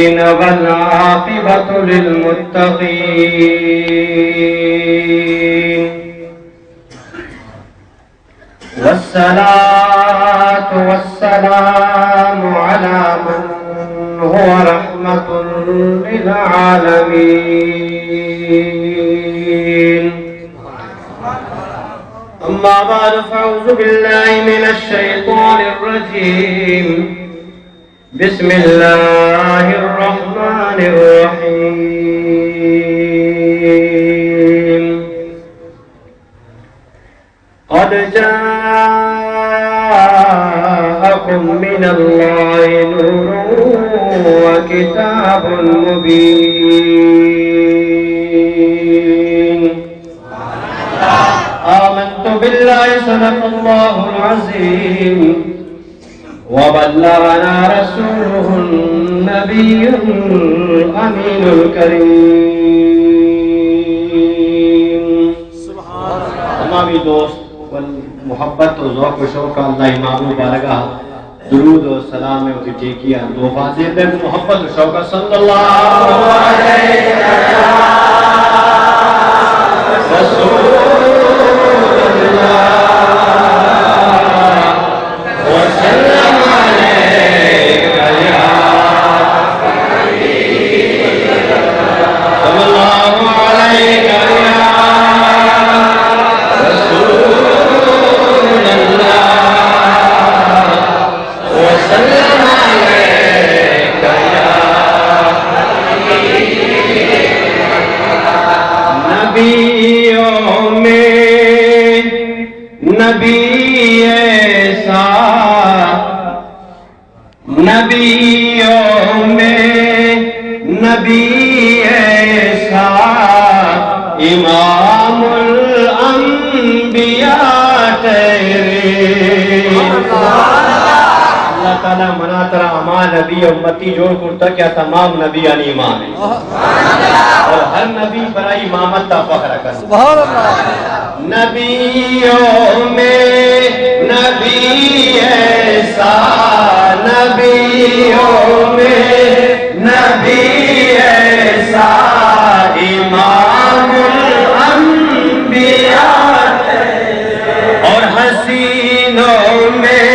والعاقبة للمتقين. والصلاة والسلام على من هو رحمة للعالمين. أما بعد، فأعوذ بالله من الشيطان الرجيم. بسم الله الرحمن الرحيم. قد جاءكم من الله نور وكتاب مبين. آمنت بالله، صدق الله العظيم، وبلغنا رسوله النبي الأمين الكريم. تمامی دوست و محبت و ذوق و شوق اللہ محبوب بارگاہ درود و سلام وتی ٹیکی آن دو فاضل محبت و شوق صلی اللہ علیہ وسلم. وسلم عليك يا حبيب الله، صلى الله عليك يا رسول الله، وسلم عليك يا حبيب. نبيوں میں نبی ایسا، نبیوں میں نبی ایسا، امام الانبیاء ٹھہرے. اللہ تعالیٰ منا ترا ہما نبی امتی جوڑ کرتا کہ تمام نبیانی امام ہے. اور ہر نبی برای امامت تا فخر کن. سبحان اللہ. نبیوں میں نبی ایسا، نبیوں میں نبی ایسا، امام الانبیاء. اور حسینوں میں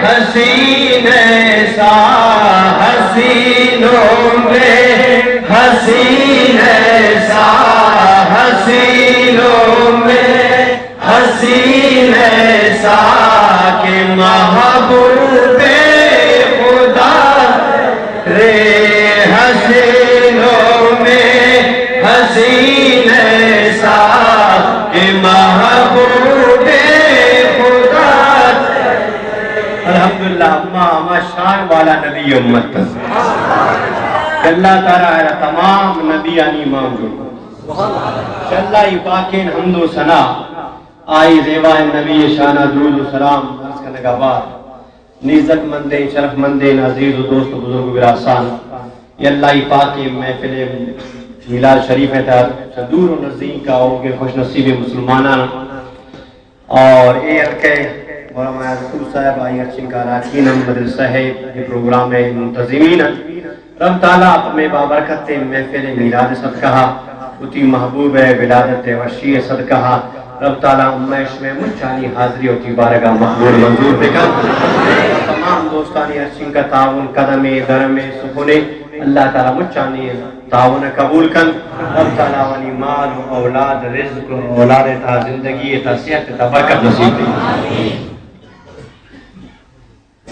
حسین ایسا، حسینوں میں حسین ایسا، حسینوں میں حسین ایسا کہ محبوب خدا رے. حسینوں میں حسین ایسا کہ محبوب خدا. الحمدللہ، اما اما شان والا نبی امت است. اللہ تعالیٰ تمام نبیانی امام جوڑ. اللہ ای پاکیں حمد و ثنا، آئی زیبائیں نبی شانہ درود و سلام عرض کنگا بعد، عزت مندیں، شرف مندیں عزیز و دوست و بزرگ و براسان، ای اللہ ای پاکیں محفل میلاد شریف ءِ تہا چہ دور و نزدیک آؤگیں خوش نصیبیں مسلمانان اور اے حلقہ مولانا رسول صاحب آئی ہرچنکا اراکین ہم مدرسہ ءِ اے پروگرام ءِ منتظمین انت. رب تعالیٰ پہ مئے بابرکتیں محفل میلاد ءِ صدقہ ءَ، وتی محبوب ءِ ولادت ءِ وشی ءِ صدقہ ءَ، رب تعالیٰ مئے شمئے مچانی حاضری وتی بارگاہ ءَ مقبول منظور بکن. تمام دوستانی ہرچنکا تعاون، قدمے، درمے، سخنے، اللہ تعالیٰ مچانی تعاون ءَ قبول کن. رب تعالیٰ آوانی مال و اولاد، رزق و اولاد ءِ تہا، زندگی ءِ تہا، صحت ءِ تہا برکت نصیب بکن.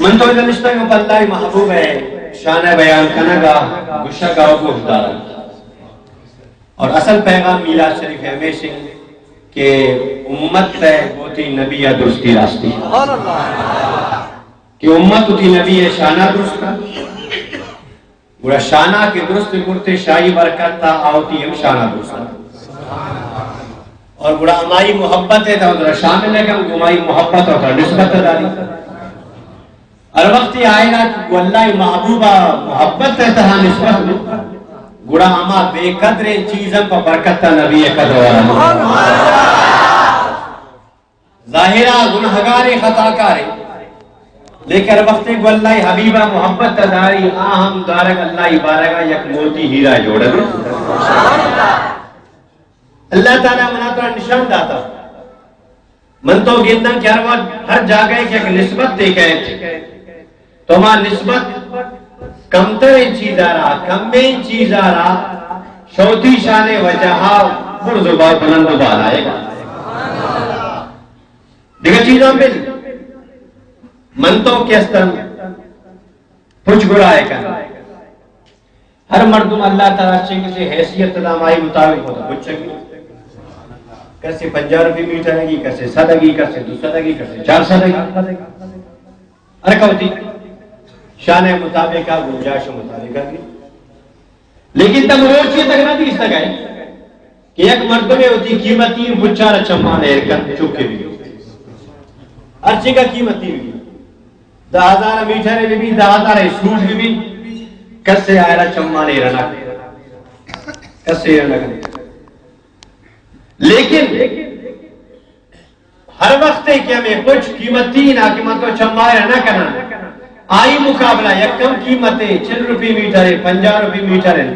من تو ادا نشتگ آں پہ اللہ ءِ محبوب ءِ شان ءِ بیان کنگ ءَ، گوشگ ءَ و گوش دارگ ءَ. اور اصل پیغام میلاد شریف ءِ ہمیش انت کہ امت ءَ گوں وتی نبی ءَ درستی راستی، کہ امت وتی نبی ءِ شان ءَ درست کنت، گڑا شان ءَ کہ درست کرتے، شاہی برکت ءَ آ وتی ہم شان ءَ درست کنت. اور گڑا ہمائی محبت ءِ تہا وترا شامل کنت، ہمائی محبت ءَ وترا نسبت داری. ہر وقت آئینا کہ گوں اللہ ءِ محبوب ءَ محبت ءِ تہا نسبت بی، گڑا ہما بے قدریں چیزاں پہ برکت ءَ نبی ءِ قدر والا. ظاہرا گناہگارے، خطاکارے، لیکن ہر وقت گوں اللہ ءِ حبیب ءَ محبت ءَ داری، آ ہم دارگ اللہ ءِ بارگا یک موتی ہیرا جوڑگ۔ اللہ تعالیٰ منا ترا نشان داتا۔ من تو گنداں کہ ہر وقت ہر جاگہ کہ یک نسبت تے کئیت، تو ہما نسبت کمتریں چیزا را، کمیں چیزا را شوتی شان ءِ وجہا برز و با-، بلند و بالائے۔ دگہ چیزاں بل، من تو کہ استن پچ گڑا ءَ کن۔ ہر مردم اللہ تعالیٰ چنگ سے حیثیت دام آئی مطابق ہوتا پچ چنگی۔ کسے پنجاہ روپے میٹر گی، کسے سد گی، کسے دو سد گی، کسے چار سد گی۔ ہر کا ہوتی شان ءِ مطابق آ، گنجائش ءِ مطابق آ گی۔ لیکن تم روچ یہ تک نہ دیستگ ئے کہ یک مردمے وتی قیمتی پچارا چمان ایر کن چکے بی۔ ہر چیز کا قیمتی بی۔ دہ ہزار میٹر بی بی، دہ ہزار سوٹ بی بی، کسے آئرا چمان ایر نہ کن۔ کسے ایر نہ کن۔ لیکن ہر وقت کہ ہمیں پچ قیمتی نا کہ من تو چمائے نہ کناں، آئی مقابلہ یک کم قیمت ہے، چل روپی میٹر ہے، پنجاہ روپی میٹر ہے۔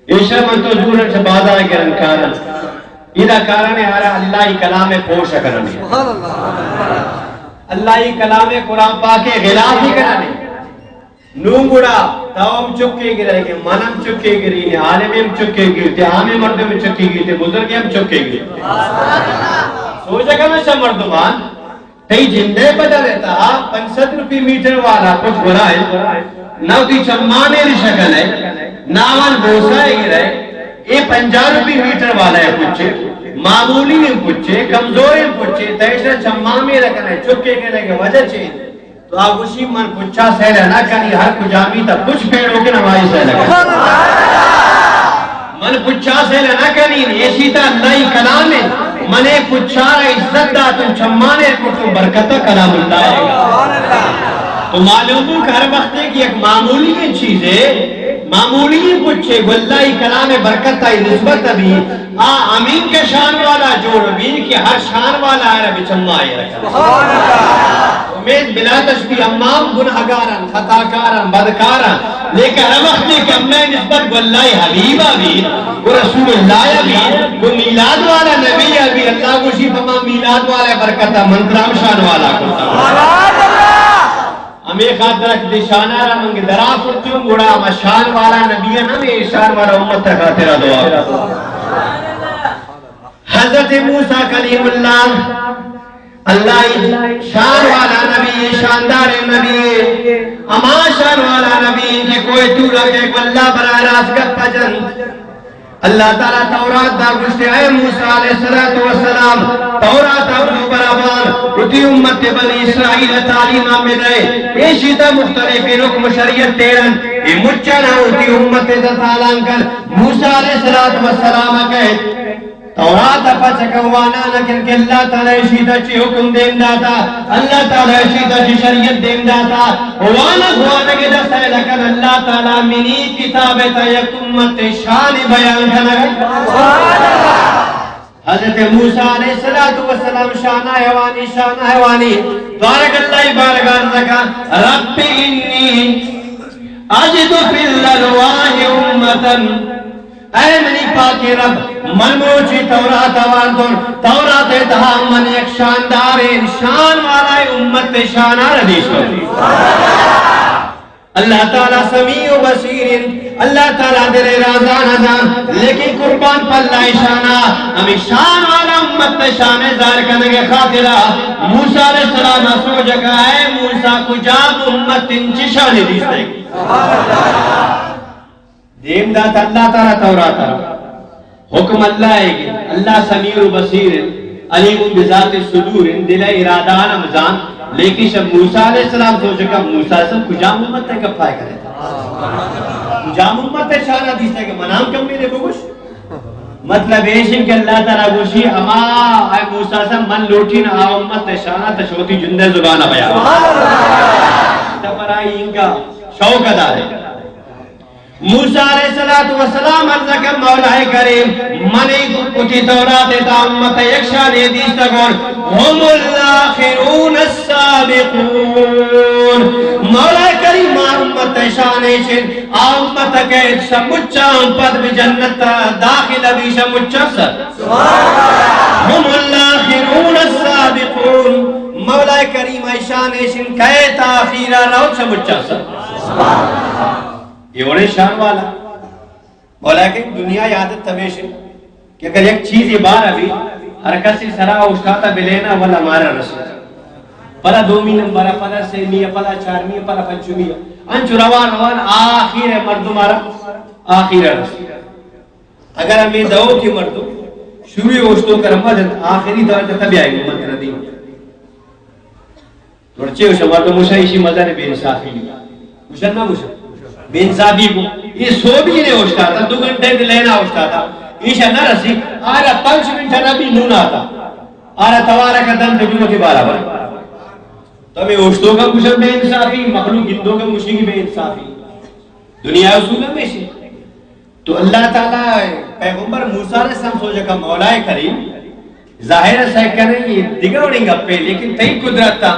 ایشا من تو دور سے بازار گرن کارن۔ ادا کارن ہے ہر اللہ ہی کلام پوش کرن۔ اللہ ہی کلام قرآن پاک کے غلاف ہی کرن۔ نوں گڑا تو ہم چکے گرئے کہ من ہم چکے گری، عالم ہم چکے گرتے، عام مردم ہم چکے گرتے، بزرگ ہم چکے گرتے۔ سوچ کناں شہ مردمان، تئی جندے بدل ہے تا پنچ سد روپی میٹر والا کچھ گڑا ہے، نہ وتی چمانے ری شکل ہے، نہ آوان بوسا ہے گرئے، اے پنجاہ روپی میٹر والا ہے پچے، معمولی ہے پچے، کمزور ہے پچے، تیشا چمامے رکھنا ہے، چکے گرنے کی وجہ چے۔ تو آ گوشی، من پچا سیل نہ کنی، ہر کجامی تا پچ پیڑو کے نمائی سیل کنی۔ من پچا سیل نہ کنی، ایشی تا اللہ ہی کلام ہے۔ من اے پچا را عزت داتوں، چمانے کتوں، برکت کلام اللہ ہے۔ تو معلوم ہو کہ ہر وقت کی یک معمولی چیز ہے، معمولی پچے گو اللہ ہی کلام برکت آئی نسبت ابھی، آ امین کا شان والا جوڑ بی کہ ہر شان والا آئرا بچمائے رکھا۔ امید بلا تشبیہ امام گناہگارن، خطاکارن، بدکارن، لیکن ہر وقت کہ امے نسبت گو اللہ حبیب ابھی، گو رسول اللہ ابھی، گو میلاد والا نبی ابھی، اللہ گوشی پما میلاد والا برکتا منترام شان والا کرتا۔ ہمے خاطر کہ دے شانا را منگ درا کرتوں، گڑا ہما شان والا نبی ہے نا، ہمے شان والا امت خاطر دعا۔ حضرت موسیٰ کلیم اللہ، اللہ شان والا نبی، شاندار نبی، ہما شان والا نبی کہ کوہ طور کے اللہ براہ راست گپ جنت۔ اللہ تعالیٰ تورات دا گوشتے، اے موسیٰ علیہ الصلوۃ والسلام، تورات ءَ برابر وتی امت بنی اسرائیل ءَ تعلیم ءَ بدئے، ایشی تا مختلف حکم شریعت تیرن، اے مچانا وتی امت تا تالان کن۔ موسیٰ علیہ الصلوۃ والسلام ءَ کہے، تورات ءَ پچ کوانا نہ کن کہ اللہ تعالیٰ ایشی تا چی حکم دیم داتا، اللہ تعالیٰ ایشی تا چی شریعت دیم داتا، وانگ وانگ دست ءَ لکن اللہ تعالیٰ منی کتاب تا یک امت شان بیان کنگ۔ حضرت موسیٰ علیہ الصلوۃ والسلام شان حیوانی، شان حیوانی، بارک اللہ بارگاہ رکھا، رب انی اجد فی الالواح امتا، اے منی پاکیں رب، من مروچی تورات ءَ واردن، تورات ءِ تہا من یک شانداریں شان والائے امت شانا ردیستوں۔ اللہ تعالیٰ سمیع و بصیر انت، اللہ تعالیٰ دل رازان دان، لیکن قربان پہ اللہ شانا، ہمیں شان والا امت شان ظاہر کرنے کے خاطرہ موسیٰ علیہ السلام سوچ کا، اے موسیٰ، کجام امت انچ شان دیستے؟ دیم دات اللہ تعالیٰ تورات ءَ۔ حکم اللہ ءِ کہ اللہ سمیع و بصیر انت، علیم بذات الصدور انت، دل ءِ ارادہ ہم زان۔ لیکن شہ موسیٰ علیہ السلام سوچ کا، موسیٰ علیہ السلام کجام امت ءِ گپا کرے؟ کجام امت ءِ شان دیستے کہ منام کم میرے کو گوش؟ مطلب ایش انت کہ اللہ تعالیٰ گوشی، ہما اے موسیٰ علیہ السلام من لوٹین آ امت شانا تشوتی جندے زبان بیان۔ تبرائی ان کا شوق ادا ہے۔ موسیٰ علیہ الصلوۃ والسلام عرض کہ مولا کریم، من وتی تورات تا امت یک شانے دیستگون، هم الاخرون السابقون۔ مولا کریم، آ امت شان ایشن، آ امت کہ شمچان پد بہ جنت داخل بی، شمچان سر۔ هم الاخرون السابقون۔ مولا کریم، ایشان ایشن کہ تاخیرا رو، شمچان سر۔ اے وڑیں شان والا۔ مولا کہ دنیا عادت ہمیش انت کہ اگر یک چیزے بار بی، ہر کسی سرا اوشتاتا بلینا ولا مارا رسی۔ پدا دومی نمبر، پدا سیمی، پدا چارمی، پدا پنچمی۔ انچو روان روان آخیر مردم آرا، آخیر رسی۔ اگر ہمیں دو کی مردم شروع اوشتو کر مدد، آخری دور تک بیائی مدد ردی۔ تو چے گوشے؟ مردم گوشے ایشی مزن بے انصافی۔ گوشے نہ گوشے؟ بے انصافی کو۔ یہ سوبی نے اوشتاتا، دو گھنٹے دے لینا اوشتاتا۔ ایشا نہ رسی، آرا پنچ منٹ نہ بی نون آتا۔ آرا توارا کا دن تو جنو کے بارا بر۔ تو میں اوشتو کا گوشے بے انصافی، مخلوق گندو کا گوشے کی بے انصافی۔ دنیا اصول ہمیشی۔ تو اللہ تعالیٰ پیغمبر موسیٰ علیہ السلام سوچا کہ مولا کریم، ظاہر ہے سہ کنے یہ دگہ وڑیں گپے، لیکن تئی قدرت تا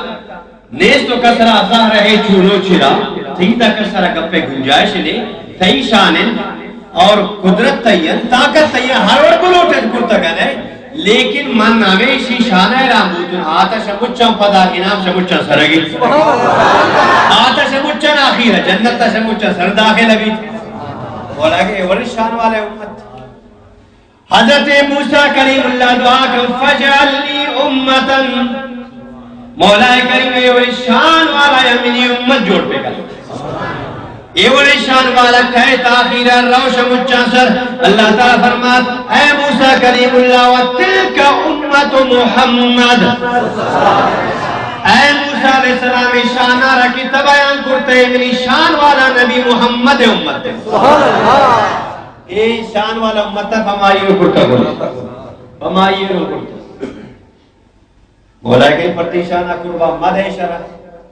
نیست و کسرا ظاہر ہے چونو چرا، تئی دا کسرا گپے گنجائش نے، تئی شان انت اور قدرت تئی انت، طاقت تئی انت، ہر وڑ بلوٹ انت کرتگن ہے، لیکن من ہمیشی شانہ را بوتن، آتش مچاں پدا انعام شمچاں سرگی۔ آتش مچاں آخیر جنت شمچاں سر داخل بیت۔ مولا کہ اے وڑیں شان والے امت۔ حضرت موسیٰ کلیم اللہ دعا کن، فاجعل لی امة۔ مولا کریم، اے وڑیں شان والا یا منی امت جوڑ بکن۔ اے وڑیں شان والا کئے تاخیرا روش مچاں سر۔ اللہ تعالیٰ فرمات، اے موسیٰ کلیم اللہ، وتلک امة محمد۔ اے موسیٰ علیہ السلام، اے شانا را کہ تو بیان کرتے، منی شان والا نبی محمد امت۔ اے شان والا امت پمائی رو کرتا گل۔ پمائی رو کرتا۔ مولا کہ پرتی شانا قربان مدے شرا۔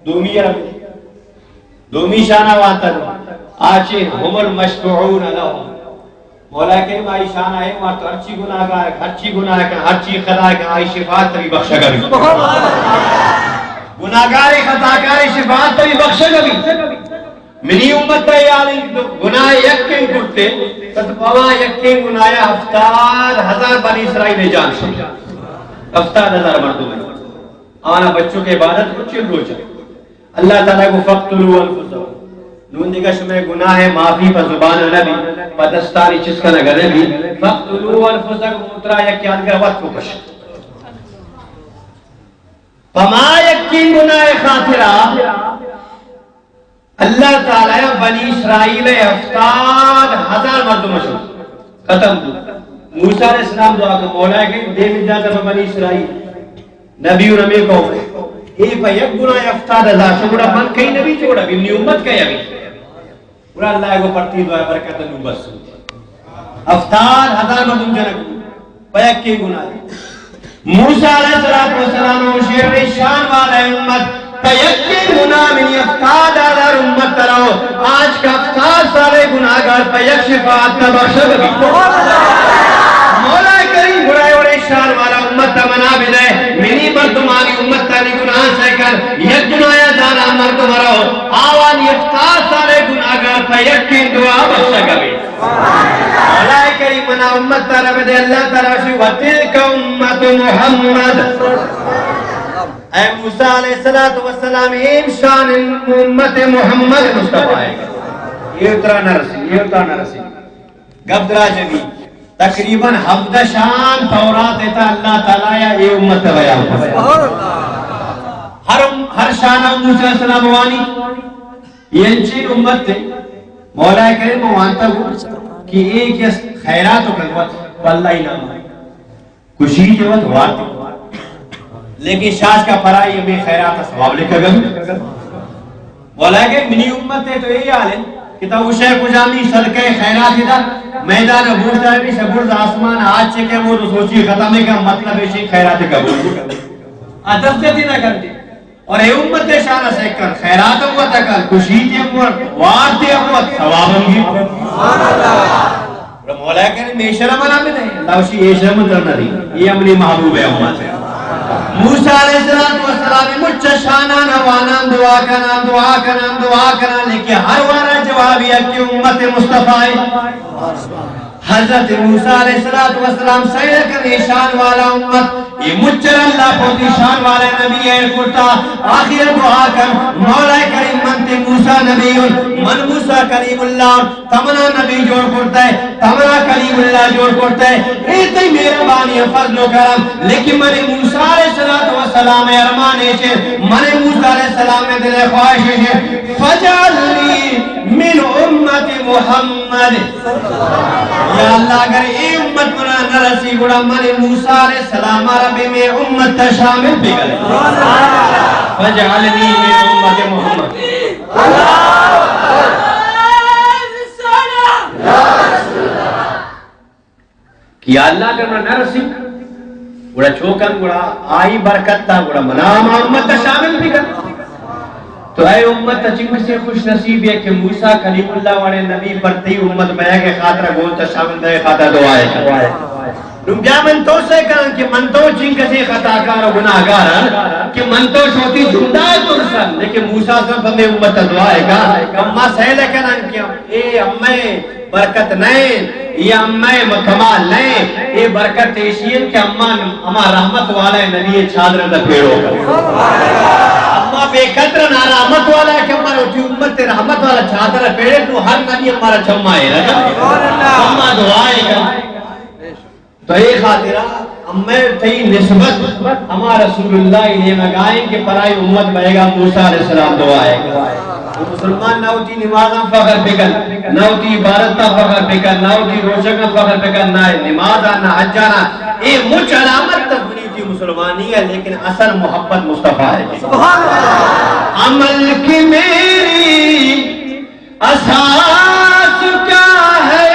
دومی را۔ دومی شانا وانتا۔ آچے هم المشفوعون لهم۔ مولا کہ آئی شانا اے وانتا، ہرچی گناہگار، ہرچی گناہ کن، ہرچی خطا کن، آئی شفاعت تبی بخشگا بی۔ گناہگار خطاکار شفاعت تبی بخشگا بی۔ منی امت ء یاری گناہ یکیں کرتے، تت پما یکیں گناہ ہفتاد ہزار بنی اسرائیل جان شد۔ ہفتاد ہزار مردم۔ آنا بچوں کے عبادت کو چل روچا۔ اللہ تعالیٰ کو فقتلوا انفسکم۔ نون دیگا شمے گناہ معافی پہ زبان نبی، پہ دستانی چسکن اگر نبی، فقتلوا انفسکم، اترا یک یادگار وقت کو کش۔ پما یکیں گناہ خاطرہ اللہ تعالیٰ بنی اسرائیل ہفتاد ہزار مردم شد، ختم بود۔ موسیٰ علیہ السلام دعا کہ مولا کہ دے مدد بنی اسرائیل، نبی اور ہمیں قوم، اے پہ یک گناہ ہفتاد ہزار شد، گڑا من کئی نبی جوڑا بی، منی امت کئی ابی۔ گڑا اللہ کو پرتی دعا برکت نو بس۔ ہفتاد ہزار مردم جنگ۔ پہ یکیں گناہ۔ موسیٰ علیہ الصلوۃ والسلام و شیر شان والا امت، پہ یکیں گناہ منی ہفتاد ہزار امت ترو، آج کا ہفتاد سالے گناہگار پہ یک شفاعت تا بخشگ بی۔ مولا کریم گڑا وڑے شان والا امت تا منا بدے، منی مردمانی امت تانی گناہ سہ کر، یک گناہ دارا مردم رو، آوانی ہفتاد سالے گناہگار پہ یکیں دعا بخشگ بی۔ مولا کریم منا امت ترا بدے، اللہ تعالیٰ شی وتلک امت محمد۔ اے موسیٰ علیہ الصلوۃ والسلام ایم شان امت محمد مصطفیٰ ہے۔ یہ اترا نہ رسی، یہ اترا نہ رسی۔ گپ دراج بی۔ تقریباً ہفدہ شان تورات تا اللہ تعالیٰ یا اے امت بیان کو۔ ہر، ہر شان موسیٰ علیہ السلام وانی۔ یہ انچین امت ہے۔ مولا کریم وانتا ہو کہ ایک اس خیرات و قلوت واللہ نام ہے۔ کشی جو وت وارت۔ لیکن شاش کا پرائی ہمیں خیرات ثواب لکھا گا۔ مولا کہ منی امت ہے تو یہ حال ہے کہ تا اسے کجامی صدقہ خیرات دا میدان بوجھ دار بھی سبرز آسمان آج چکے وہ تو سوچی ختم ہے کہ مطلب ہے شی خیرات قبول۔ آ دست نہ کرتے۔ اور اے امت شان سیکن، خیرات امت کن، کشیت امت، وارت امت، ثواب ہم گیت۔ مولا کریم، اے شرم نہ بدے، اللہ وشی اے شرم تر نہ دی، اے امنی محبوب امت۔ موسیٰ علیہ الصلوۃ والسلام مچ شانان وانان دعا کنان، دعا کنان، دعا کنان، لیکن ہر وارا جواب یک کہ امت مصطفیٰ۔ حضرت موسیٰ علیہ الصلوۃ والسلام سیل کن اے شان والا امت، اے مچر اللہ پوتی شان والا نبی ایر کرتا۔ آخر دعا کن، مولا کریم، من تے موسیٰ نبی ہوں، من موسیٰ کلیم اللہ، تمنا نبی جوڑ کرتا ہے، تمنا کلیم اللہ جوڑ کرتا ہے۔ اے تئی مہربانی، فضل و کرم، لیکن من موسیٰ علیہ الصلوۃ والسلام ارمان ایشے، من موسیٰ علیہ السلام میں دل خواہش ایشے، فاجعلنی من امت محمد۔ یا اللہ، اگر اے امت منا نہ رسی، گڑا من موسیٰ علیہ السلام را بہ مئے امت تا شامل بکن۔ فاجعلنی من امت محمد۔ کہ یا اللہ، اگر منا نہ رسی، گڑا چو کن، گڑا آئی برکت تا، گڑا منا ہما امت تا شامل بکن۔ تو اے امت چنکسے خوش نصیب ہے کہ موسیٰ کلیم اللہ وڑے نبی پر تئی امت بیگ ءِ خاطر گوں تا شامل بیگ ءِ خاطر دعا ہے۔ نو بیا من تو سے کن کہ من تو چنکسے خطا کار و گناہ گار ہاں کہ من تو شوتی جندا ترسن، لیکن موسیٰ سم پہ مئے امت دعا ہے کا، اما سیل کنن کہ اے امے برکت نئے، اے امہ م-، کمال نئے، اے برکت ایشی انت کہ اما، اما رحمت والا نبی چادر دا پیڑو۔ اما بے قدر نارحمت والا کہ اما وتی امت رحمت والا چادر پیڑے تو ہر نبی امارا چما ہے رہا۔ اما دعا ہے کن۔ تو اے خاطرہ امہ تئی نسبت ہما رسول اللہ نیمگائیں کہ پرائی امت بئیگا موسیٰ علیہ السلام دعا ہے۔ تو مسلمان نہ وتی نمازاں فخر بکن، نہ وتی عبادت تا فخر بکن، نہ وتی روچگاں فخر بکن، نہ نمازاں، نہ حجانا۔ اے مچ علامت تا بنی تئی مسلمانی ہے، لیکن اصل محبت مصطفیٰ ہے۔ سبحان اللہ۔ عمل کی میری اساس کیا ہے؟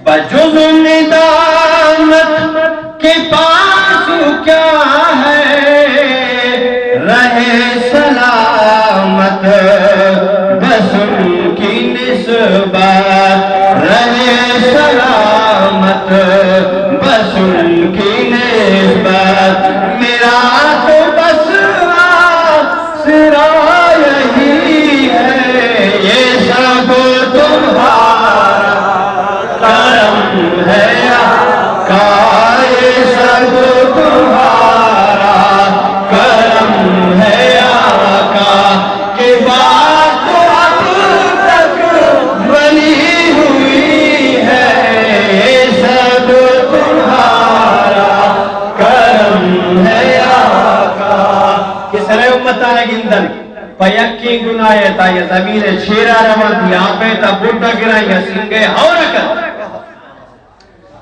بجز ندامت کے پاس کیا ہے؟ رہے سلامت بس ان کی نسبت، رہے سلامت بس ان کی نسبت۔ میرا تو بس آسرا یہی ہے، یہ سب تمہارا کرم ہے آقا، یہ سب تمہارا کرم ہے آقا، کہ بات اب تک بنی ہوئی ہے، یہ سب تمہارا کرم ہے آقا۔ کہ سرے امتانا گندن، پہ یکیں گناہ ء تا یا زمین ء چیرا رونت، یا آپ ء تا بڈ ء گرنت یا سنگ ء ہور ء کنت۔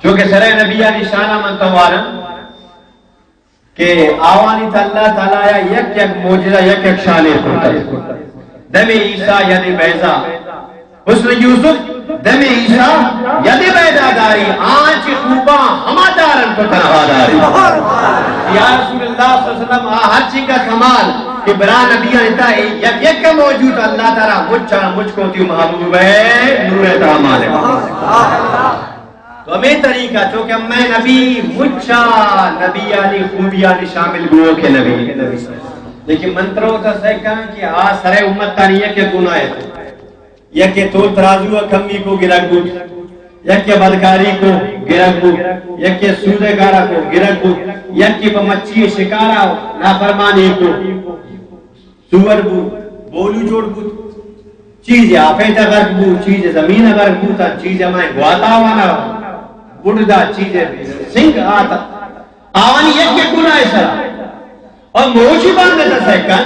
چونکہ سرے نبیانی شان ء من توارن کہ آوانی تہ اللہ تعالی ء یک یک معجزہ، یک یک شان ایر کرتگ۔ دم عیسیٰ یعنی بیضا، حسن یوسف دم عیسیٰ ید بیضا داری، آنچ خوباں ہما دارن تو تنہا داری۔ یا رسول اللہ صلی اللہ علیہ وسلم، آ ہر چیز کا کمال کہ برا نبیانی تہ یک یک کا موجود، اللہ تعالی مچ ء مچ کو تی محبوب ہے، نور تامال ہے۔ تو ہمیں طریقہ چونکہ میں نبی مچا نبیانی خوبیانی شامل گو کہ نبی، لیکن من ترو تا سیکاں کہ آ سرے امت تانی یک گناہ ہے۔ یکے تول ترازو ء کمی کو گرگ بوت، یکے بدکاری کو گرگ بوت، یکے سود ء گارا کو گرگ بوت، یکے پہ مچی ء شکارا نافرمانی کو سور بوت، بولو جوڑ بوت، چیز آپے تا غرق بوت، چیز زمین غرق بوت، چیز ہمائیں گواتا وانا بڑدا، چیز سنگ آتا۔ آوانی یک یک گناہ سرا۔ اور موجی باندتا سیکن،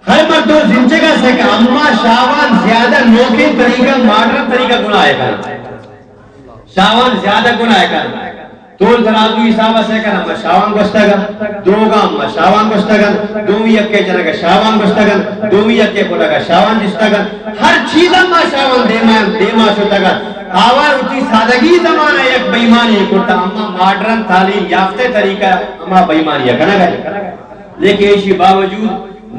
ہر مردم زنچگا سیکن، اما شاوان زیادہ نوکیں طریقہ، ماڈرن طریقہ گناہ کن۔ شاوان زیادہ گناہ کن۔ تول ترازو حساب سیکن، اما شاوان گوشتگا، دوگا اما شاوان گوشتگن، دومی یکے جنگا شاوان گوشتگن، دومی یکے پلگا شاوان جستگن۔ ہر چیز اما شاوان دیما، دیما شتگن۔ آوار اتی سادگی زمانہ یک بےایمانی کرتا، اما ماڈرن تعلیم یافتہ طریقہ اما بےایمانی کنگا۔ لیکن ایشی باوجود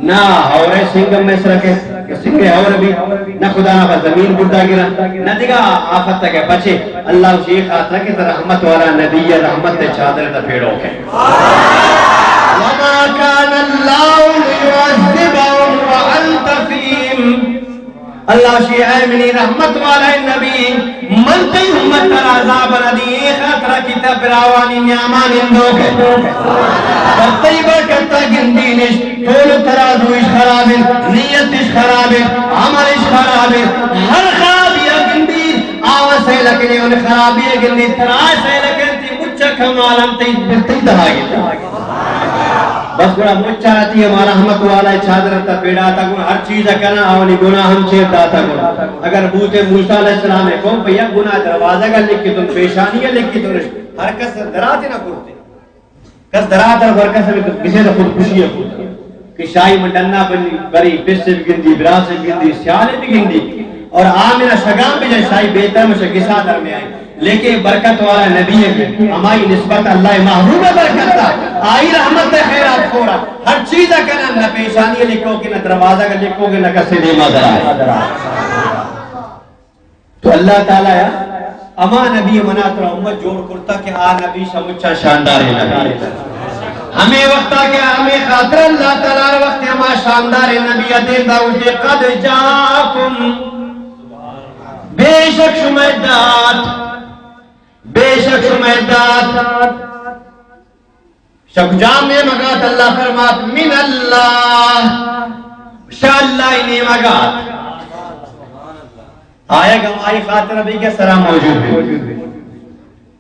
نہ ہورے سنگ میں سرکے، کہ سنگ ہور بھی نہ خدا نہ زمین بردا گرا، نہ دگہ آفت کے بچے۔ اللہ اسی خاطر کہ رحمت والا نبی ہے، رحمت تے چادر تے پیڑو کے۔ وما كان الله ليعذبهم وأنت فيهم۔ اللہ شی اے منی رحمت والا نبی، من تئی امت ترا عذاب نہ دی، اے خاطرا کہ تئی براوانی نیاما نندوک ء۔ بس تئی برکتا گندی نش، تول ترازوش خراب انت، نیتش خراب انت، عملش خراب انت، ہر خرابی گندی، آوا سیل کنے ان خرابی گندی، ترا سیل کنے تئی مچا کمالم تئی، تئی دہا گندی۔ بس گڑا مچا تی ہما رحمت والا چادر تا پیڑا تا گڑا ہر چیز کنا، آوانی گناہ ہم چیر داتا گڑا۔ اگر بوتے موسی علیہ السلام قوم پہ یک گناہ دروازہ کا لکھی تن، پیشانی لکھی تن، ہر کس درات نہ کرتے۔ کس درات اور ہر کس کسے تو خودکشی ہے کرتا۔ کہ شاہی من ڈنا بنی، بری، پس سے بگندی، برا سے بگندی، سیالے بگندی۔ اور آمنا شگام بجائے شاہی بہتر مشا گسا در میں آئی۔ لیکن برکت والا نبی ہے، ہمائی نسبت اللہ محبوب برکت تا، آئی رحمت خیرات خورا، ہر چیز کنا، نہ پیشانی لکھو کہ نہ دروازہ کا لکھو کہ نہ کسے دیما درائے۔ تو اللہ تعالی یا ہما نبی منا ترا امت جوڑ کرتا کہ آ نبی شمچا شاندار نبی۔ ہمیں وقتا کہ ہمیں خاطر اللہ تعالی وقت ہما شاندار نبی ادے دا اٹھے قد جاکم بے شک شمئے دات، بے شک شمئے دات۔ شک جام نیمگات اللہ فرمات، من اللہ، شاہ اللہ نیمگات۔ آیا گواہی خاطر بھی کہ سرا موجود بھی۔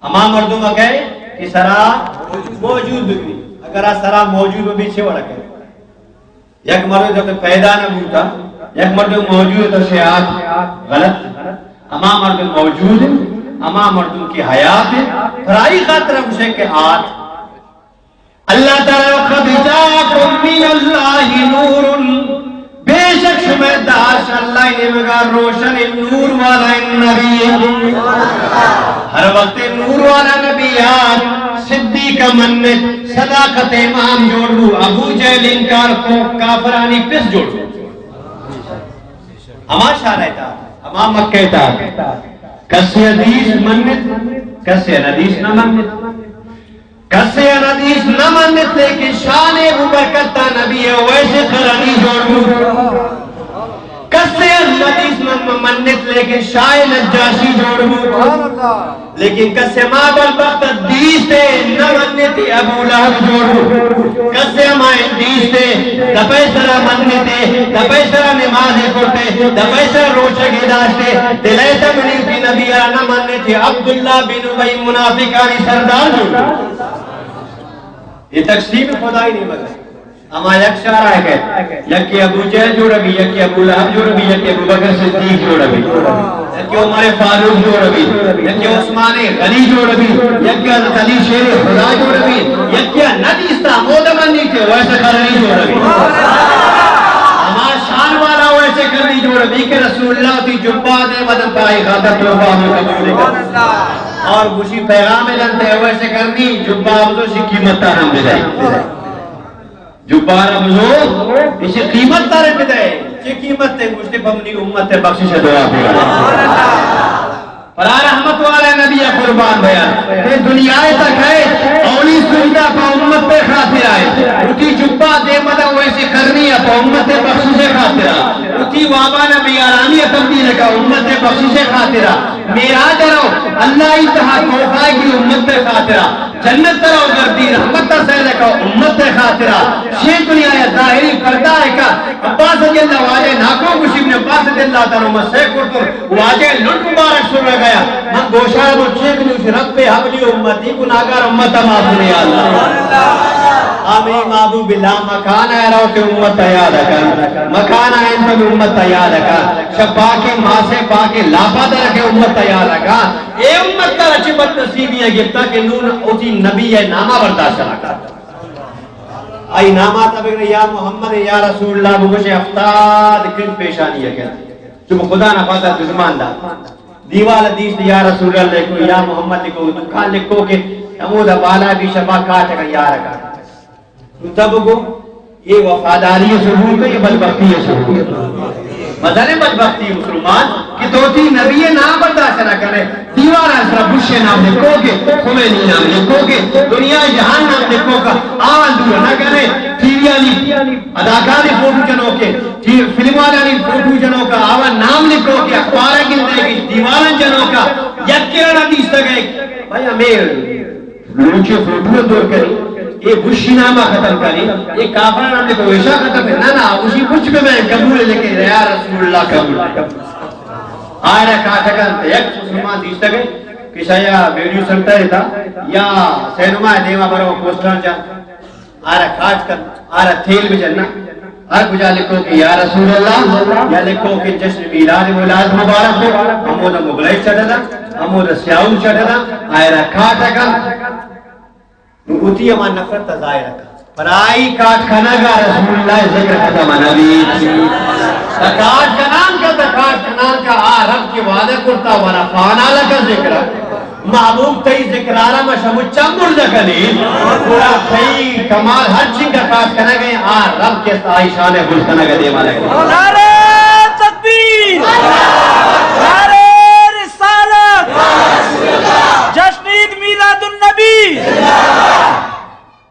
ہما مردم اگئے کہ سرا موجود بھی۔ اگر آ سرا موجود بھی چھ وڑا کہ یک مردم جب پیدا نہ بوتا، یک مردم موجود تو شیعات غلط۔ ہما مردم موجود ہیں، ہما مردم کی حیات ہیں، پرائی خاطر گوشے کہ آت۔ اللہ تعالی قد جاءکم من اللہ نور، بے شک شمئے داش اللہ نیمگا روشن نور والا نبی۔ ہر وقت نور والا نبی آت، صدیق منت، صداقت امام جوڑ بو، ابو جہل انکار کو، کافرانی پس جوڑ بو۔ ہما شار ایتا، ہما مکہ ایتا۔ کسے حدیث منت، کسے حدیث نہ منت۔ کسے حدیث نہ منت، لیکن شان ابو برکت تا نبی اویس قرنی جوڑ بو۔ کسے حدیث نہ منت، لیکن شاہ نجاشی جوڑ بو۔ لیکن کسے ما بدبخت دیستے نہ منتے ابو لہب جوڑ بو۔ کسے ہمائیں دیستے دپے سرا منتے، دپے سرا نماز کرتے، دپے سرا روچگے داشتے، دلے تا منی نبی نہ منتے عبداللہ بن ابی منافقانی سردار جوڑ بو۔ یہ تقسیم خدائی نہیں مگر۔ ہما یک شارا ہے کہ یکی ابو جہل جوڑ بی، یکی ابو لہب جوڑ بی، یکی ابو بکر صدیق جوڑ بی، یکی عمر فاروق جوڑ بی، یکی عثمان غنی جوڑ بی، یکی حضرت علی شیر خدا جوڑ بی، یکی ندیستا مودا منی کہ اویس قرنی جوڑ بی۔ ہما شان والا اویس قرنی جوڑ بی کہ رسول اللہ تی جبہ دے مدن پائی خاطر توبہ ہمیں قبول کر۔ اور گوشی پیغام دنتے اویس قرنی جبہ ابزو شی قیمت ہم بدے۔ جبارا بزو، اسی قیمت تارے بدے۔ چی قیمت تے؟ گوشتے پہ منی امت تے بخشش دعا بیا۔ پرا رحمت والے نبی قربان بیا۔ تے دنیا تک ہے، اولی سجدہ پہ امت پہ خاطر آئے۔ اتی جبا دے مدا اویس قرنی پہ امت پہ بخشش خاطر آ۔ اتی وابا نبی آرامی تبدیل کا امت پہ بخشش خاطر آ۔ میراج رو، اللہ ہی تہا تحفہ کی امت پہ خاطر آ۔ جنت ترا گردی رحمت تا سیل کا امت تے خاطرا۔ شیخ دنیا یا ظاہری پردہ ہے کا عباس رضی اللہ واجہ ناکو گوشی ابن عباس رضی اللہ تعالی عنہ سے کرتو واجہ لٹ مبارک سر گیا۔ من گوشا رو چیک نوش رب حبلی امتی گناہگار امت معاف کنے یا اللہ۔ آمین معبود باللہ مکان ہے رو کے امت یاد کن۔ مکان ہے انت امت یاد کن۔ شب پاک ماسے پاک لاپا در کے امت یاد کن۔ اے امت ترا چہ بد نصیبی ء گپتا کہ نون اوتی نبی ء ناما برداشت نہ کرتا۔ آئی ناما تا بگرے یا محمد یا رسول اللہ بگوشے ہفتاد کن پیشانی ء کن۔ چو خدا نہ خواستہ دشمن دا۔ دیوال دیست یا رسول اللہ لکھو یا محمد لکھو دکان لکھو کہ ہمودا بالا بھی شفا کاٹ اگر یار کا۔ نو تب گو، اے وفاداری ءِ ثبوت اِنت یا بدبختی ءِ ثبوت اِنت؟ مزنیں بدبختی مسلمان کہ تو وتی نبی ءِ نام برداشت نہ کن ئے، دیوالانی سرا بش ءِ نام لکوک ئے، خمینی نام لکوک ئے، دنیا جہان نام لکوک ئے، آوان دور نہ کن ئے، ٹی وی آنی اداکارانی فوٹو جنوک ئے، ٹی-، فلم والانی فوٹو جنوک ئے، آوان نام لکوک ئے، اخبار گندئے کہ دیوالان جنوک ئے، یکے را نہ دیستگ ئے۔ بھائی ہمے لوچے فوٹو دور کنی، اے بشی نام ءَ ختم کنی، اے کافران ہم تو ایشا ختم ہے۔ نہ، نہ، اشی کچھ بھی میں قبول ہے، لیکن یا رسول اللہ قبول ہے۔ آئرا کاٹگان یک مسلمان دیستگ ئے کہ شایا ویڈیو سنٹر ہے تا یا سینما ہے، دیما برو پوسٹر جا، آئرا کاٹ کن، آئرا تیل بھی جننا۔ ہر کجا لکھو کہ یا رسول اللہ، یا لکھو کہ جشن میلاد مولاد مبارک ہو، ہمودا مغلئی چڑھدا، ہمودا سیاہو چڑھدا، آئرا کاٹ کن۔ نو وتی ہما نفرت ءَ ظاہر کن۔ پر آئی کاٹ کنگا رسول اللہ ذکر ختم نبی۔ تا کاٹ کنان کا، تا کاٹ کنان کا آ رب کہ وعدہ کرتا ورفعنا لک ذکرک۔ محبوب تئی ذکرارا ما شمچا مرد کنی۔ گڑا تئی کمال ہر چنگا کاٹ کنگ ئے، آ رب کہ آئی شان بلند کنگ دیما لگے۔ نعرہ تکبیر! نعرہ رسالت! جشن عید میلاد النبی!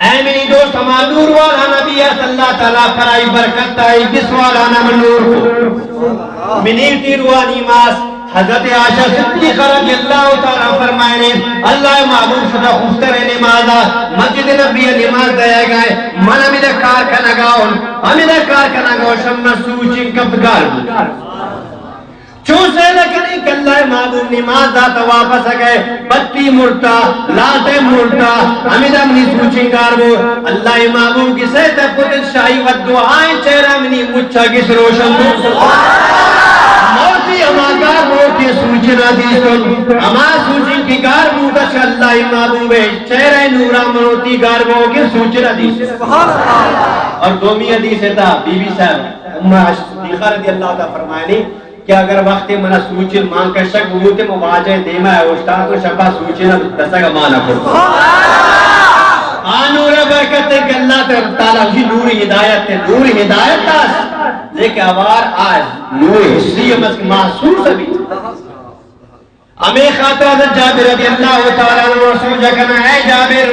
اے منی دوست، ہما نور والا نبی است، اللہ تعالیٰ پرائی برکت آئی گس والا نام نور کو۔ منی تیروانی ماس حضرت عائشہ صدیقہ رضی اللہ تعالیٰ فرمائنے، اللہ محبوب شدہ خفتر نمازا مسجد نبی نماز دیا گئے، من ہمیدا کار کنگا ہوں، ہمیدا کار کنگا ہوں، شما سوچیں کپت گار بو۔ چون سیل کنی کہ اللہ محبوب نماز داتا واپس گئے، بتی مرتا، لاتے مرتا، ہمیدا منی سوچیں گار بو۔ اللہ محبوب کی سیتا پتل شاہی و دعائیں چہرہ منی مچا گس روشن بو۔ موتی ہما گار بو کہ سوچنا دیستن، ہما سوچیں کی گار بو دش اللہ محبوب چہرہ نورا منوتی گار بو کہ سوچنا دیستن۔ اور دومی حدیث تا بی بی صاحب امہ صدیقہ رضی اللہ تعالیٰ فرمائنی، کہ اگر وقت من سوچن مان کشک بوتیں، من واجہ دیما اوشتاتوں، شپا سوچن دسگ مان کرت۔ آ نور برکت کہ اللہ تعالیٰ وشی نور ہدایت ہے، نور ہدایت است، لیکن اوار آ نور حسی ہم است کہ محسوس بیت۔ ہمے خاطر حضرت جابر رضی اللہ تعالیٰ عنہ سوج کناں، اے جابر،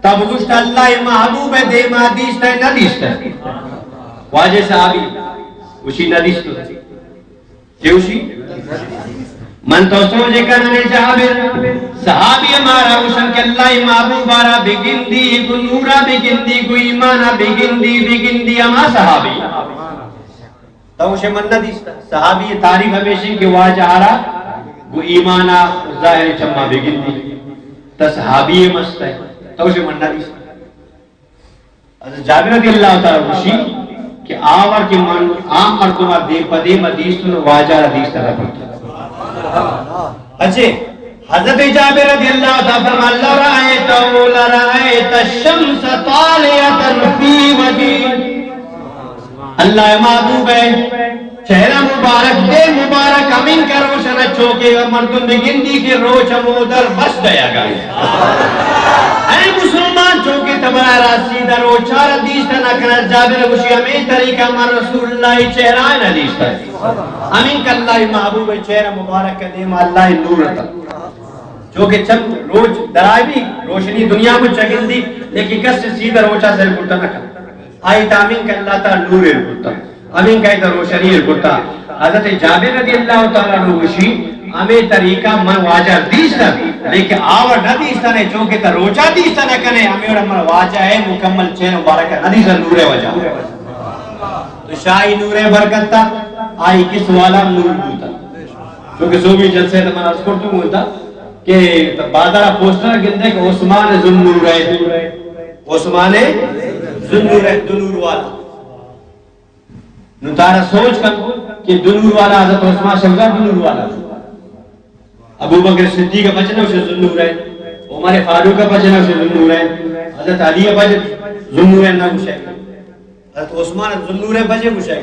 تب گوشت اللہ محبوب دیما دیست نہ دیست؟ واجہ صحابی گوشی نہ دیست۔ چوشی؟ من تو سوج کناں اے جابر، صحابی مارا گوشن کہ اللہ محبوب را بگندی، گو نورا بگندی، گو ایمانا بگندی، بگندی ہما صحابی۔ تو گوشے من نہ دیستا۔ صحابی تعریف ہمیشی کہ واجہ را گو ایمانا ظاہر چما بگندی۔ تا صحابی مست ہے۔ تو گوشے من نہ دیستا۔ حضرت جابر رضی اللہ تعالیٰ گوشی کہ آور کہ من عام مردم دیم پہ دیم دیستن، واجہ را دیستا نہ کرتا۔ اچھے، حضرت جابر رضی اللہ تعالیٰ فرما، لرأيته، لرأيت الشمس طالعة في وجهي۔ اللہ محبوب ہے، چہرہ مبارک، دے مبارک ہمینکہ روشن چوکے مردم بگندی کہ روچ ہمودر بس دیا گئے۔ اے مسلمان چوکے تبرا راسی در روچار دیست نہ کرا، جابر گوشی ہمیں طریقہ من رسول اللہ چہرہ نہ دیست۔ ہمینکہ اللہ محبوب چہرہ مبارک دیم اللہ نور تا۔ چوکہ چند روچ درائے بھی روشنی دنیا میں چگندی، لیکن کس سیدھا روچا سر کرتا نہ کر۔ آئی تامین کہ اللہ تعالیٰ نور ایر کرتا، ہمینکہ روشنی ایر کرتا۔ حضرت جابر رضی اللہ تعالیٰ عنہ گوشی، ہمیں طریقہ من واجہ دیستا، لیکن آور نہ دیستا نے، چونکہ تا روچا دیستا نہ کنے، ہمیں وڑا من واجہ ہے مکمل چہرہ مبارک نہ دیستا نور وجہ۔ تو شاہی نور برکت تا، آئی کی سوالا نور بوتا۔ چونکہ سومی جلسے تو من عرض کرتو بولتا کہ بازار پوسٹر گندے کہ عثمان ذوالنورین، عثمان ذوالنورین، دو نور والا۔ نو تارا سوچ کن کہ دو نور والا حضرت عثمان شمگا دو نور والا۔ ابو بکر صدیق پچ نہ گوشے ذوالنورین، عمر فاروق پچ نہ گوشے ذوالنورین، حضرت علی پچ ذوالنورین نہ گوشے۔ حضرت عثمان ذوالنورین پچ گوشے۔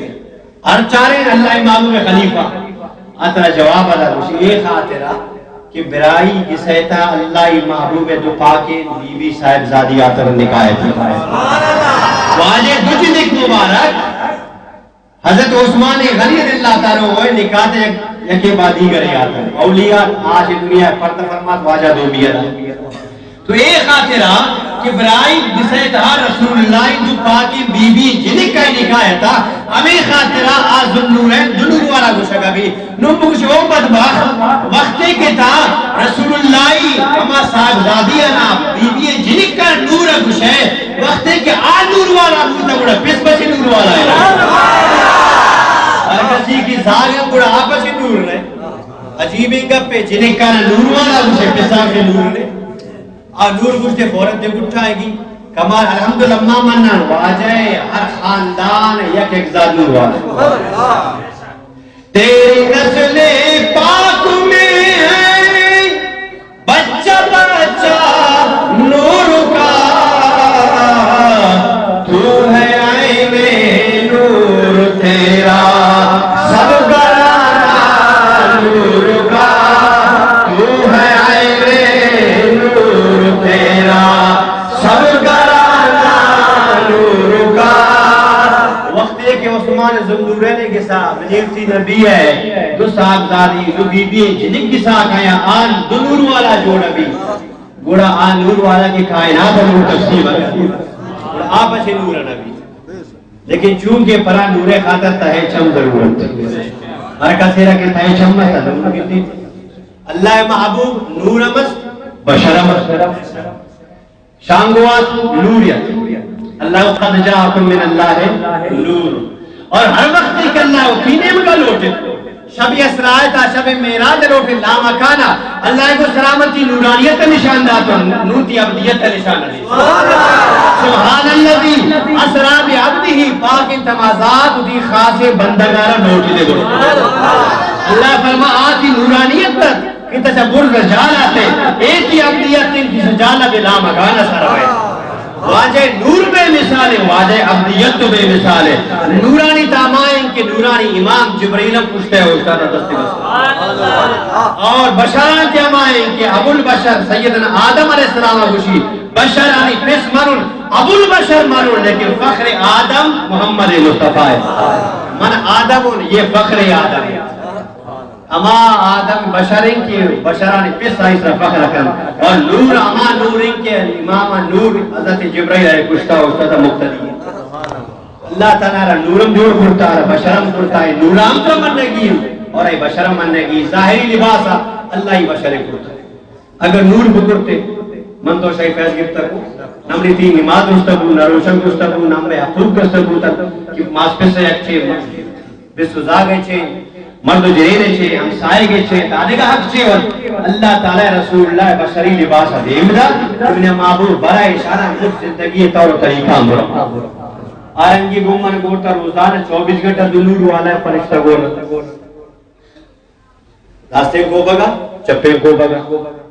ہر چاریں اللہ محبوب خلیفہ۔ اترا جواب ادا گوشی، اے خاطرا کہ برائی گسیتا اللہ محبوب دو پاکیں بی بی صاحبزادی آتر نکاح تھی۔ واجہ دو جنک مبارک حضرت عثمان غنی رضی اللہ تعالی عنہ نکاح تے یک، یکے بعد دیگرے آتن۔ اولیاء آج دنیا پردہ فرمات، واجہ دو بیا۔ تو اے خاطرہ کہ برائیں گسے تہا رسول اللہ دو پاکیں بی بی جنک کا نکاح تھا، ہمیں خاطرہ آ ذوالنورین دو نور والا گوشگا بھی۔ نوں بگوش او بدبخت، وقتے کہ تا رسول اللہ ہما صاحبزادی انا بی بی جنک کا نور گوشے، وقتے کہ آ نور والا بوتا گڑا پس بچے نور والا ہے۔ ہر کسی کی زاگ گڑا آ بچے نور نے۔ عجیبیں گپے، جنک کا نور والا گوشے، پسا کے نور نے۔ آ نور گوشتے فوراً دے گٹھائے گی۔ کمال الحمدللہ ما منان واجہ ہر خاندان یک یک زاد نور والا۔ تیری نسل پاک میں ہے بچہ بچہ نور کا، تو ہے عین نور تیرا سب گھرانا نور کا، تو ہے عین نور تیرا سب گھرانا نور کا۔ وقت یہ کہ عثمان ذوالنورین کے ساتھ منیر تھی نبی ہے، دو صاحبزادی، دو بی بی جنک کے ساتھ آیا، آن دو نور والا جوڑا بھی۔ گڑا آ نور والا کہ کائنات نور تقسیم ہے۔ گڑا آ پچے نور نبی۔ لیکن چونکہ پرا نور خاطر تہے چم ضرورت۔ ہر کسے را کہ تہے چم مت نور گندی۔ اللہ محبوب نور مست بشر مست۔ شانگوات نور یت۔ اللہ قد جاءکم من اللہ نور۔ اور ہر وقت کہ اللہ وتی نیمگا لوٹے، شب اسراء تا شب معراج لوٹے، لامکانا اللہ کو سلامتی نورانیت نشان داتا، نوتی ابدیت نشان دے۔ سبحان الذی اسری بعبدہ، پاک تمازات دی خاص بندگارا لوٹی دے گو۔ اللہ فرما آتی نورانیت کہ تچا برز جالا تے، ایتی ابدیت تین کس جالا بے لامکانا سر ہوئے۔ واجہ نور بے مثال ہے، واجہ ابدیت تو بے مثال ہے۔ نورانی تامائیں کہ نورانی امام جبرائیل پشتے ہوشتا دستی بس۔ اور بشران تامائیں کہ ابو البشر سیدنا آدم علیہ السلام گوشی، بشرانی پس منن، ابو البشر منن، لیکن فخر آدم محمد مصطفی ہے۔ من آدم ہوں، یہ فخر آدم ہے۔ ہما آدم بشر ہیں کہ بشرانی پس آئی سر فخر کن، اور نور ہما نور ہیں کہ امام نور حضرت جبرائیل علیہ پشتا استاد مقتدی ہے۔ اللہ تعالی را نورم جوڑ کرتا، را بشرم کرتا ہے، نورام تو من نگی اور اے بشرم من نگی۔ ظاہری لباس اللہ ہی بشر کرتا ہے۔ اگر نور بکرتے، من تو شاہی فیض گپتا کو، نمنی تین نماز گشتا کو، نہ روشن گشتا کو، نہ میں حقوق گشتا کو، تک کہ ماس پس یک چے بس و زاگ چے، مرد و جنین چے، ہمسائے چے، دادگا حق چے ون۔ اللہ تعالی رسول اللہ بشری لباس دیم دا، ابن محبوب برا اشارہ مجھ زندگی طور و طریقہ مرا۔ آرنگی گم من گورتا روزانہ چوبیس گھنٹہ دو نور والا فرشتہ گور۔ راستیں کوپگا، چپیں کوپگا۔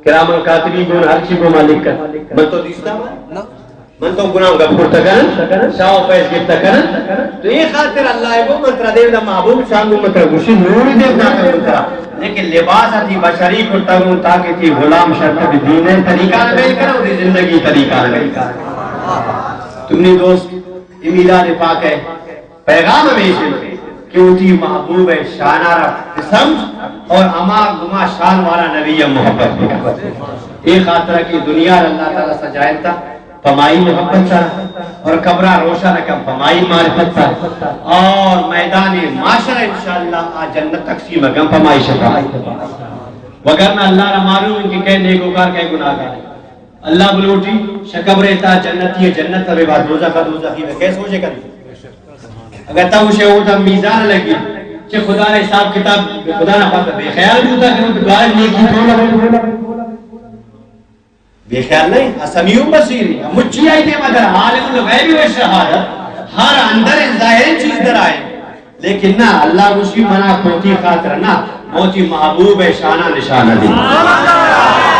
کرام الکاتبین گون ہر چی گوما لکھت۔ من تو دیستا من؟ من تو گناہ گپ کرتا کنن، شاہ و فیض گپتا کنن۔ تو اے خاطر اللہ گو من ترا دیم دا محبوب شاہ گو من ترا گوشی نور دیم دا من ترا۔ لیکن لباس تی بشری کرتا گو تاکہ تی غلام شرط بھی دین طریقہ نہ بیل کرو، تی زندگی طریقہ نہ بیل کرو۔ تم نے دوست، اے میلاد پاک ہے۔ پیغام ہمیش انت کہ وتی محبوب ء شان ء را بسمجھ اور ہما گما شان والا نبی ء محبت بکن۔ اے خاطر کہ دنیا ء اللہ تعالی سجائینتا پمائی محبت سرا اور قبرا روشن کن پمائی معرفت سرا اور میدان معاشر انشاءاللہ آ جنت تقسیم کن پمائی شفاعت۔ وگرنہ اللہ را معلوم انت کہ کئے نیکوکار کئے گناہگار۔ اللہ بلوٹی شہ قبر تا جنتی ء جنت ء ببا، دوزخ ء دوزخی بہ، کئے سوچے کن؟ اگر تو گوشے اودا میزان لگی، چہ خدا ء حساب کتاب، خدا نہ خواستہ بے خیال بوتا کہ تو دعا نیکی تو نہ بے خیال نہیں، اسمیع بصیر، مچی آئی دے مدر عالم الغیب و شہادت، ہر اندر ظاہر چیز در آئے۔ لیکن نہ، اللہ گوشی منا کوتی خاطر نہ، موتی محبوب ء شانہ نشانہ دی۔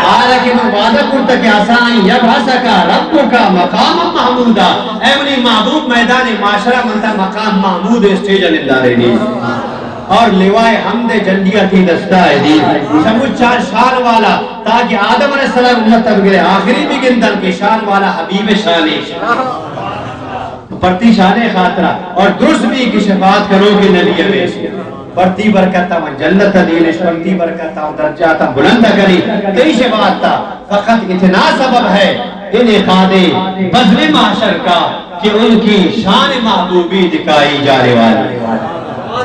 حالانکہ من وعدہ کرتا کہ عسیٰ ان یبعثک ربک مقاما محمودا، اے منی محبوب میدان معاشرہ من تا مقام محمود اسٹیج نندارے دی اور لوائے حمد جنڈیا تی دستا ہے دی۔ سمجھ چار شان والا تاکہ آدم علیہ السلام امت تک گرے آخری بگندن کہ شان والا حبیب شانی۔ پرتی شان ءِ خاطرا، اور درست بھی کہ شفاعت کنوکیں نبی ہمیش۔ پرتی برکت ءَ من جنت ءَ دینش، پرتی برکت ءَ درجات ءَ بلند کنی۔ تئی شفاعت ءَ فقط اتنا سبب ہے انعقاد بزم محشر کا کہ ان کی شان محبوبی دکھائی جانے والی۔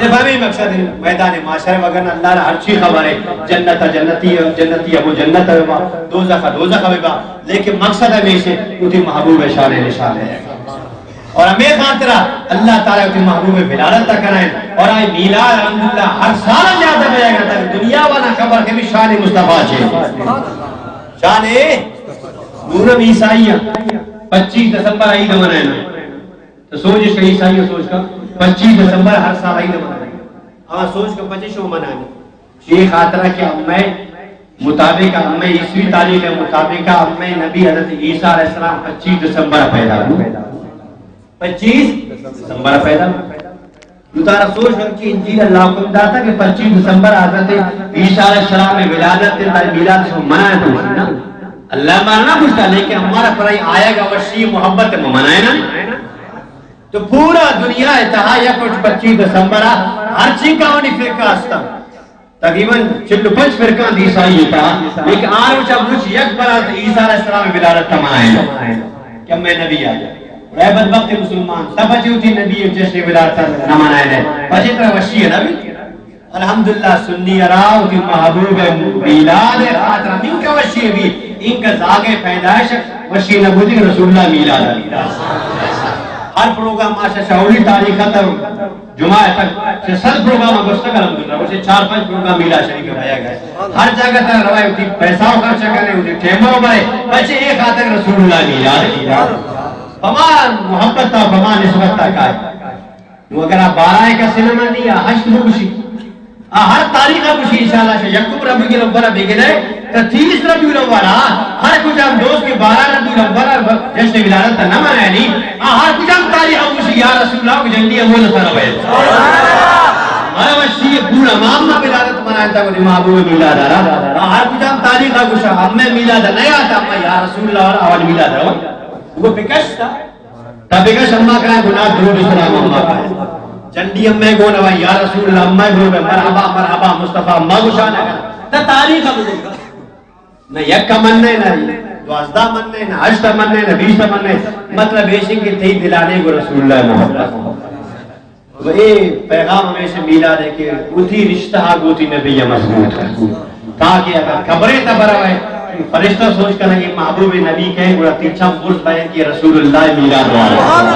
صرف ہمیں مقصد ہے، میدان محشر، وگرنہ اللہ را ہر چی خبر ہے، جنت ءَ جنتی، جنتی ابو جنت ءَ با، دوزخ ءَ دوزخ ءَ با، لیکن مقصد ہمیش ہے، وتی محبوب ءِ شان ءِ نشان ہے۔ اور ہمیں خاطرا اللہ تعالیٰ وتی محبوب ءِ ولادت ءَ کنائیں، اور آئی میلاد الحمدللہ ہر سال زیادہ بیگ ءَ، تاکہ دنیا والا خبر کہ بھی شان مصطفیٰ چے۔ شان نورم عیسائی پچیس دسمبر عید منائیں۔ تو سوچ اس کا، عیسائی سوچ کا، پچیس دسمبر ہر سال عید منائیں۔ ہاں، سوچ کا پچیس شو منائیں۔ یہ خاطرہ کہ امے مطابق، امے عیسوی تاریخ ءِ مطابق، امے نبی حضرت عیسیٰ علیہ السلام پچیس دسمبر پیدا ہوا۔ پچیس دسمبر پیدا ہوا۔ تو ترا سوچ کن کہ انجیل اللہ حکم داتا کہ پچیس دسمبر حضرت عیسیٰ علیہ السلام ءِ ولادت ءِ، تاریخ میلاد شو منائیں تو نا۔ اللہ مارا نہ پوچھتا، لیکن ہمارا پرائی آیا گا وشی محبت ءَ منائیں نا۔ تو پورا دنیا ءِ تہا یک روچ پچیس دسمبر ءَ ہر چی کا اپنی فرقہ ہستا۔ تقریباً چل و پنچ فرقہ عیسائی ءِ تہا، لیکن آ روچ ءَ روچ یک برا عیسیٰ علیہ السلام ءِ ولادت ءَ منائیں کہ امے نبی آیا۔ اے بدبخت مسلمان، تب چے وتی نبی ءِ جشن ولادت ءَ نہ منائیں، پچے ترا وشی نہ بی؟ الحمدللہ، سنی ءَ را وتی محبوب ءِ میلاد ءِ خاطر ہمینکہ وشی بی، اینکہ زاگ ءِ پیدائش وشی نہ بوتی، رسول اللہ میلاد ءَ۔ ہر پروگرام آشا شاولی تاریخ ءَ تر جمعہ تک چہ صد پروگرام گوشتگ، الحمدللہ، گوشے چار پنچ پروگرام میلاد شریف ءَ بیا گئے۔ ہر جگہ تر روائے، وتی پیسہ خرچ کرے، وتی ٹیمہ برے، پچے اے خاطر رسول اللہ میلاد۔ پما محبت ءَ، پما نسبت ءَ کائے۔ نو اگر آ بارہ ءَ کسے نہ منی، آ ہشت بگوشی۔ آ ہر تاریخ ءَ گوشی، انشاءاللہ شہ یکم ربیع الاول ءَ بگرے تا تیس ربیع الاول ءَ ہر کجام دوست کہ بارہ ربیع الاول ءَ جشن ولادت ءَ نہ منائینی، آ ہر کجام تاریخ ءَ گوشی، یا رسول اللہ، جنڈی امول سر بئے۔ ہر وشی پورا ماما ولادت منائینتا، وتی محبوب میلاد ءَ را۔ آ ہر کجام تاریخ ءَ گوشا، امے میلاد ءَ نہ آتا، اما یا رسول اللہ، اول میلاد ءَ رو۔ وہ بکشتا۔ تا بگش اما کائے، گناہ، درود و سلام اما کائے۔ جنڈی امے گون، یا رسول اللہ، امے گون، مرحبا، مرحبا، مصطفیٰ، اما گوشاں نہ کن۔ تا تاریخ ءَ بگوش۔ نہ یک ءَ منّے، نہ دوازدہ منّے، نہ ہشت ءَ منّے، نہ بیست ءَ منّے۔ مطلب ایش کہ تئی دل ءَ نہ گو رسول اللہ محبت۔ و اے پیغام ہمیش میلاد ہے کہ وتی رشتہ ءَ گوں وتی نبی ءَ مضبوط کن۔ تاکہ اگر قبرے تا بروئے، فرشتہ سوچ کنگ کہ محبوب نبی کئے، گڑا تئی چم برز بئے کہ رسول اللہ میلاد والا۔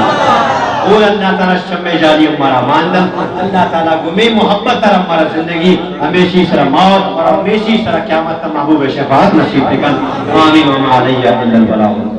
او اللہ تعالیٰ چم جالی مارا مان دنت۔ اللہ تعالیٰ گوں ہمے محبت ءَ را مارا زندگی ہمیشی سرا موت اور ہمیشی سرا قیامت تا محبوب شفاعت نصیب بکن۔ آمین و ما علینا الا البلاغ۔